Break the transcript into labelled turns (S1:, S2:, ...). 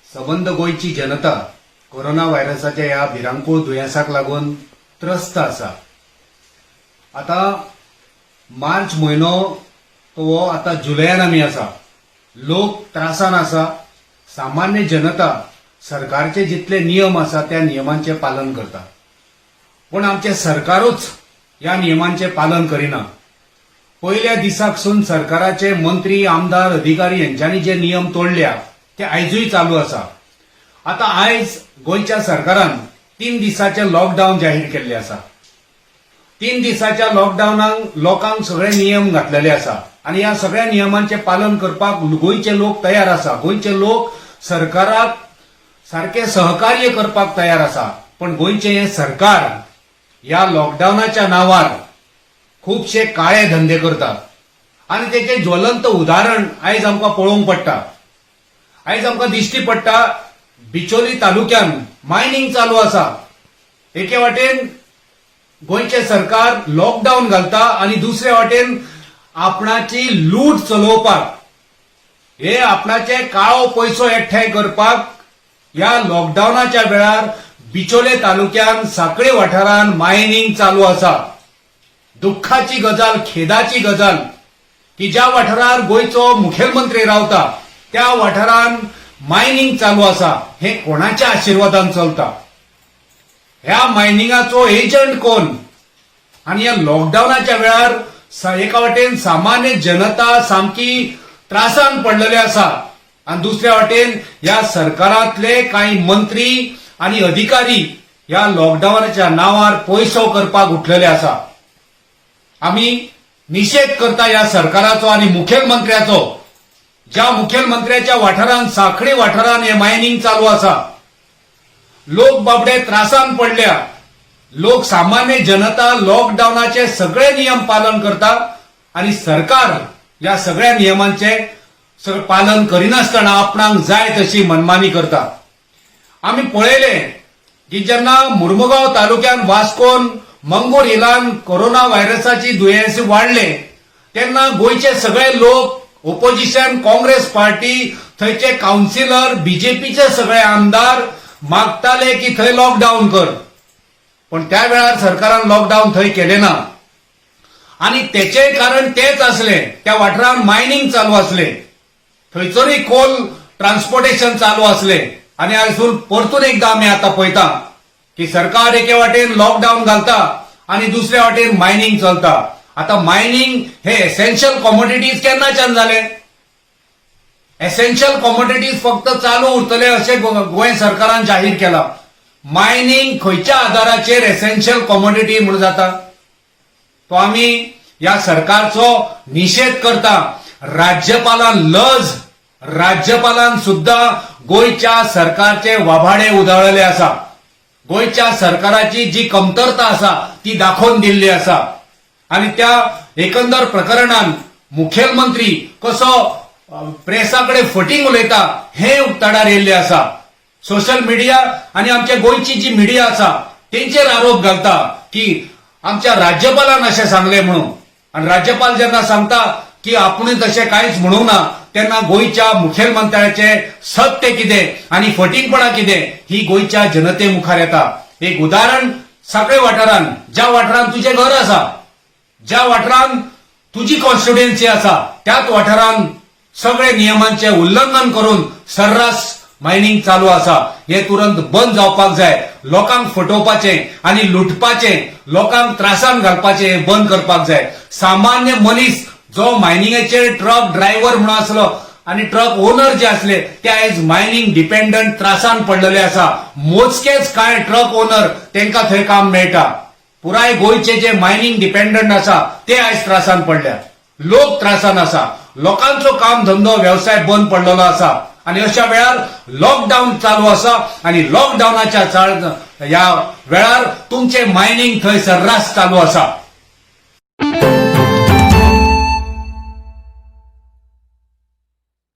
S1: सबंद गोंयची जनता कोरोना व्हायरसाच्या ह्या भिरांकूळ दुयेंसाक लागून त्रस्त आसा. आतां मार्च म्हयनो तो हो आतां जुलयान आमी आसा. लोक त्रासान आसा. सामान्य जनता सरकारचे जितले नियम आसा त्या नियमांचें पालन करता, पूण आमचें सरकारूच ह्या नियमांचें पालन करिना. पयल्या दिसाकसून सरकाराचे मंत्री, आमदार, अधिकारी हेंच्यांनी जे नियम तोडल्या ते आयजूय चालू आसा. आतां आयज गोंयच्या सरकारान 3 दिसाचें लॉकडावन जाहीर केल्लें आसा. 3 दिसाच्या लॉकडावनाक लोकांक सगळे नियम घातलेले आसा आनी ह्या सगळ्या नियमांचें पालन करपाक गोंयचे लोक तयार आसा. गोंयचे लोक सरकाराक सारकें सहकार्य करपाक तयार आसा, पण गोंयचें हें सरकार ह्या लॉकडावनाच्या नांवार खुबशे काळे धंदे करता आनी तेचें ज्वलंत उदाहरण आयज आमकां पळोवंक पडटा. आयज आमकां दिश्टी पडटा, बिचोली तालुक्यान मायनींग चालू आसा. एके वाटेन गोंयचें सरकार लॉकडावन घालता आनी दुसरे वाटेन आपणाची लूट चलोवपाक, हे आपणाचे काळो पयसो एकठांय करपाक ह्या लॉकडावनाच्या वेळार बिचोले तालुक्यान साखळे वाठारान मायनींग चालू आसा. दुःखाची गजाल, खेदाची गजाल की ज्या वाठारार गोंयचो मुखेलमंत्री रावता त्या वाठारान मायनींग चालू आसा. हे कोणाच्या आशिर्वादान चलता? ह्या मायनिंगाचो एजंट कोण? आनी ह्या लॉकडावनाच्या वेळार एका वाटेन सामान्य जनता सामकी त्रासान पडलेली आसा आनी दुसऱ्या वाटेन ह्या सरकारांतले कांय मंत्री आनी अधिकारी ह्या लॉकडावनाच्या नांवार पयसो करपाक उठलेले आसा. आमी निशेध करता ह्या सरकाराचो आनी मुखेलमंत्र्याचो, ज्या मुखेलमंत्र्याच्या वाठारान, साखळी वाठारान हे मायनींग चालू आसा. लोक बाबडे त्रासान पडल्या. लोक, सामान्य जनता लॉकडावनाचे सगळे नियम पालन करता आनी सरकार ह्या सगळ्या नियमांचे सगळें पालन करिनासतना आपणाक जाय तशी मनमानी करता. आमी पळयले की जेन्ना मुर्मुगांव तालुक्यान, वास्कोन, मंगूर हिलान कोरोना व्हायरसाची दुयेंस वाडले तेन्ना गोंयचे सगळे लोक, ओपोजिशन काँग्रेस पार्टी, थंयचे कावन्सिलर, बीजेपीचे सगळे आमदार मागताले की थंय लॉकडावन कर. पण त्या वेळार सरकारान लॉकडावन थंय केले ना आनी तेचेय कारण तेच आसले. त्या वाठारान मायनींग चालू आसले, थंयसरूय कोल ट्रान्सपोर्टेशन चालू आसले. आनी आयजून परतून एकदां आमी आतां पळयता की सरकार एके वाटेन लॉकडावन घालता आनी दुसऱ्या वाटेन मायनींग चलता. आतां मायनींग हे एसेन्शियल कॉमोडिटीज केन्नाच्यान जाले? एसेन्शियल कॉमोडिटीज फक्त चालू उरतले अशें गोंय सरकारान जाहीर केलां. मायनींग खंयच्या आधाराचेर एसेन्शियल कॉमोडिटी म्हणून जाता? तो आमी ह्या सरकारचो निशेध करता. राज्यपालान लज, राज्यपालान सुद्धा गोंयच्या सरकारचे वाभाडे उधळलेले आसा. गोंयच्या सरकाराची जी कमतरता आसा ती दाखोवन दिल्ली आसा. आनी त्या एकंदर प्रकरणान मुखेलमंत्री कसो प्रेसा कडेन फटींग उलयता हें उक्ताडार येयल्लें आसा. सोशल मिडिया आनी आमच्या गोंयची जी मिडिया आसा तेंचेर आरोप घालता की आमच्या राज्यपालान अशें सांगलें म्हणून. आनी राज्यपाल जेन्ना सांगता की आपूण तशें कांयच म्हणूंक ना, तेन्ना गोंयच्या मुखेलमंत्र्याचें सत्य कितें आनी फटींगपणां कितें ही गोंयच्या जनते मुखार येता. एक उदाहरण, साखळे वाठारान, ज्या वाठारान तुजें घर आसा, ज्या वाठारान तुजी कॉन्स्टिट्युएन्सी आसा, त्याच वाठारान सगळे नियमांचे उल्लंघन करून सर्रास मायनींग चालू आसा. हे तुरंत बंद जावपाक जाय. लोकांक फटोवपाचें आनी लुटपाचें, लोकांक त्रासान घालपाचें हें बंद करपाक जाय. सामान्य मनीस जो मायनिंगाचेर ट्रक ड्रायव्हर म्हणून आसलो आनी ट्रक ओनर जे आसले ते आयज मायनींग डिपेंडंट त्रासान पडलेले आसा. मोजकेच कांय ट्रक ओनर तांकां थंय काम मेळटा. पुराय गोंयचे जे मायनींग डिपेंडंट आसा ते आयज त्रासान पडल्या. लोक त्रासान आसा. लोकांचो काम धंदो वेवसाय बंद पडलेलो आसा आनी अशा वेळार लॉकडावन चालू आसा आनी लॉकडावनाच्या ह्या वेळार तुमचे मायनींग थंय सर्रास चालू आसा.